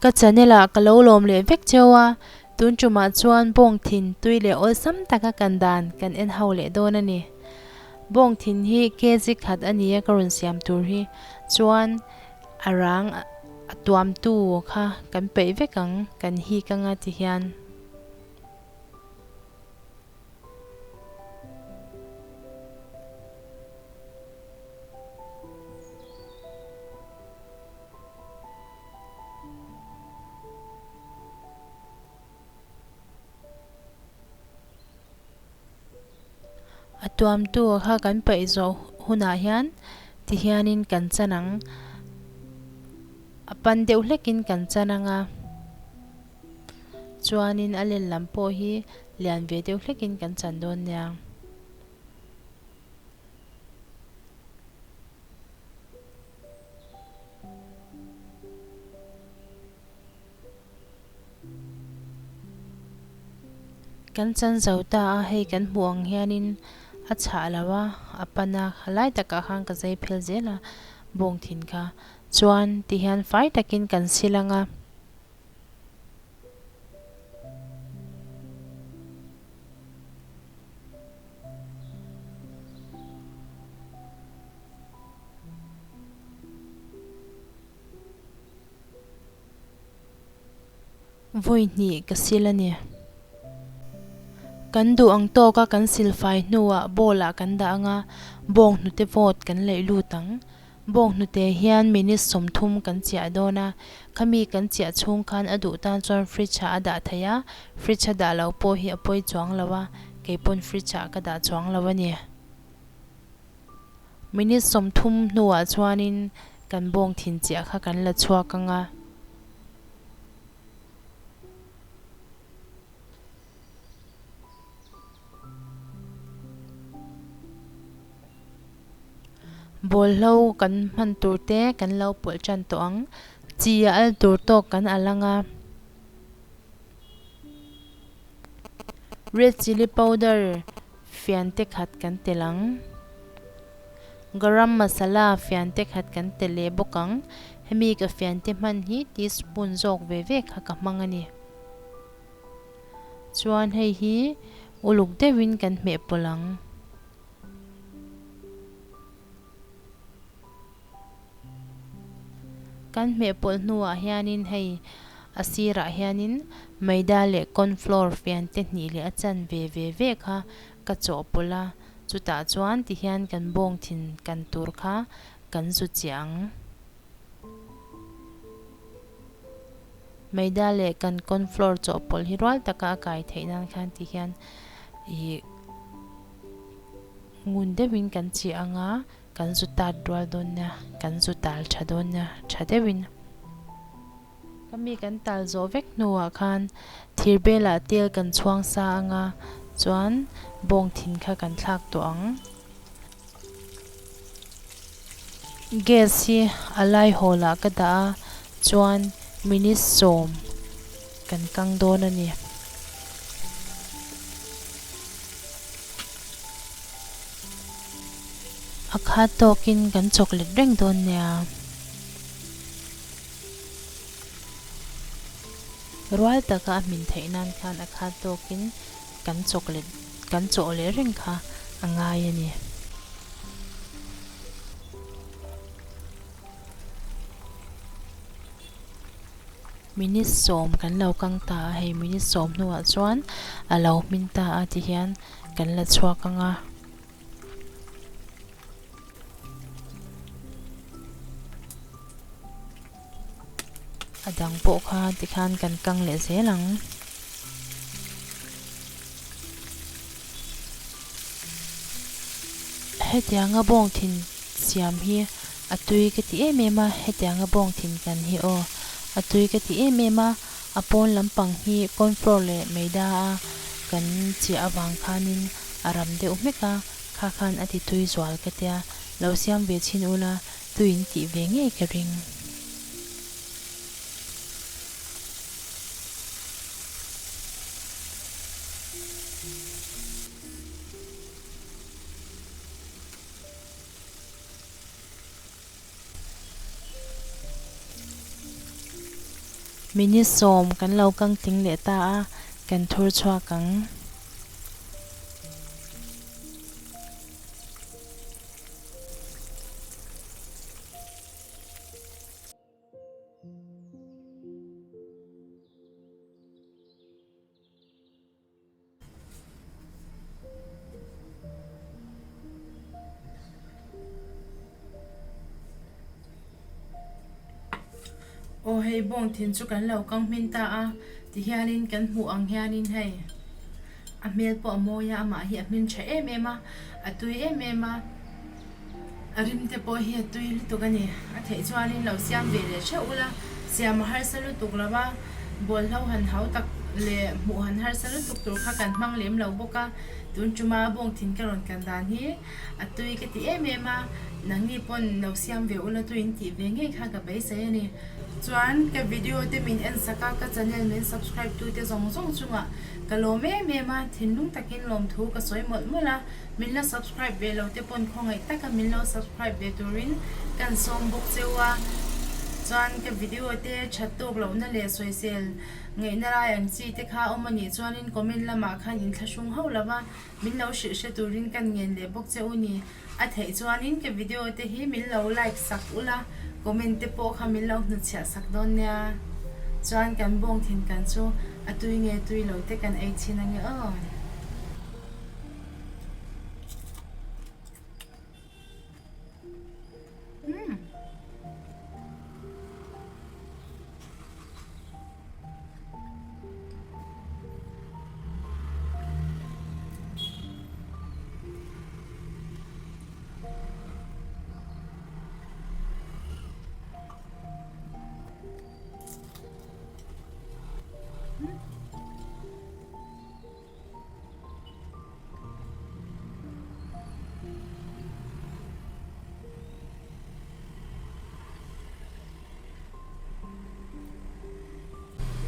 Ka channel ah ka lo lawm leh vek cheu a, tun tumah chuan bawng thin tui leh awlsam taka kan dan kan en ho leh dawn a ni. Bawng thin hi kg khat a nia ka rawn siam tur hi chuan a rang a tuam tu kha kan peih vek ang kan hik anga ti hian. A tuamtu kha kan paih zawh hunah hian ti hianin kan chan ang a pan deuh hlekin kan chan ang a chuanin a len lam pawh hi lian ve deuh hlekin kan chan dawn nia. Kan chan zo ta a, hei kan hmuh ang hianin a chhah lo a, a pan a, a lai takah khan ka zai phel zel a bawng thin kha. Chuan tihian fai takin kan sil ang a. Vawi hnih ka sil a ni. Kan duh ang tawka kan sil fai hnuah bowl ah kan dah ang a, bawng hnute vawt kan leih lut ang. Bawng hnute hian minute 30 kan chiah dawn a, khami kan chiah chhung khan a duh tan chuan fridge ah a dah thei a, fridge a dah lo pawh hi a pawi chuang lo a, kei pawn fridge ah ka dah chuang lo a ni. Minute 30 hnuah chuanin kan bawng thin chiah kha kan la chhuak ang a. Bawlhlo kan hman tur te kan lo pawlh tan tawh ang. Chi a al tur tawk kan al ang a. Red chilli powder fian te khat kan tel ang. Garam masala fian te khat kan tel leh bawk ang. Hemi ka fian te hman hi teaspoon zawk ve ve kha ka hmang a ni. Chuan hei hi uluk deuhin kan hmeh pawlh ang. Kan hmeh pawlh hnuah hianin hei a sirah hianin maida leh corn flour fian te hnih leh a chan ve ve ve kha ka chawhpawlh a, chutah chuan tihian kan bawng thin kan tur kha kan zu chiah ang. Maida leh kan corn flour chawhpawlh hi rual taka a kai theih nan khan tihian ih ngun deuhin kan chiah ang a, kan zu tat rual dawn nia, kan zu tal tha dawn nia, tha deuhin. Ka mi kan tal zawh vek hnuah khan thir belah tel kan chhuang sa ang a, chuan bawng thin kha kan thlak tawh ang. Gas hi a lai hawl ah ka dah a, chuan minute 10 kan kang dawn a ni. A khat tawkin kan chawk let reng dawn nia. Rual taka a hmin theih nan khan a khat tawkin kan chawk let kan chawh leh reng kha a ngai a ni. Minute 10 kan lo kang ta a, hei minute 10 hnuah chuan a lo hmin ta a ti hian kan la chhuak ang a. A dang pawh kha tikhan kan kang leh zel ang. Hetianga bawng thin siam hi a tui ka ti em em a, hetianga bawng thin kan hi aw a tui ka ti em em a, a pawn lampang hi corn flour leh maida a kan chiah avang khanin a ram deuh hmek a, kha khan a ti tui zual ka tia, lo siam ve chhin ula tuin tih ve ngei ka ring. Minute sawm kan lo kang tling leh ta a, kan thur chhuak ang. Aw hei bawng thin chu kan lo kang hmin ta a tihianin kan hmuh ang hianin hei a hmel pawh a mawi a amah hi a hmin tha em em a a tui em em a a rim te pawh hi a tui lutuk a ni a theih chuanin lo siam ve leh theuh ula siam a harsa lutuk lo va bawlhlo han hau tak leh hmuh han harsa lutuk tur kha kan hmang lem lo bawk a tun tuma bawng thin ka rawn kan dan hi a tui ka ti em em a nangni pawn lo siam ve ula tui in tih ve ngei kha ka beisei a ni chuan ka video te min en sak a ka channel min subscribe tu te zawng zawng chungah ka lawm em em a thinlung takin lawmthu ka sawi mawlh mawlh a. Min la subscribe ve lo te pawn khawngaih taka min lo subscribe ve turin kan sawm bawk cheu a, chuan ka video te that tawk lohna leh sawisel ngaihna lai ang chi te kha awm anih chuanin comment lamah khan inthlahrung hauh lova min lo hrilh hre turin kan ngen leh bawk cheu ni. A theih chuanin ka video te hi min lo like sak ula, comment te pawh kha min lo hnutchhiah sak dawn nia. Chuan kan bawng thin kan chu a tui nge tui lo te kan ei thin ange aw.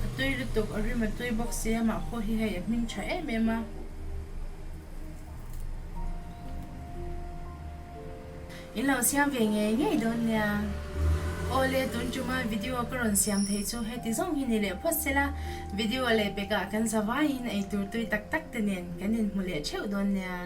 A tui lutuk a rim a tui bawk si a mah pawh hi hei a hming tha em em a. In lo siam ve ngei ngei dawn nia. Awle tun tuma video ka rawn siam thei chu heti zawng hi ni leh phawt sela, video leh pekah kan zavaiin eitur tui tak tak te nen kan inhmu leh theuh dawn nia.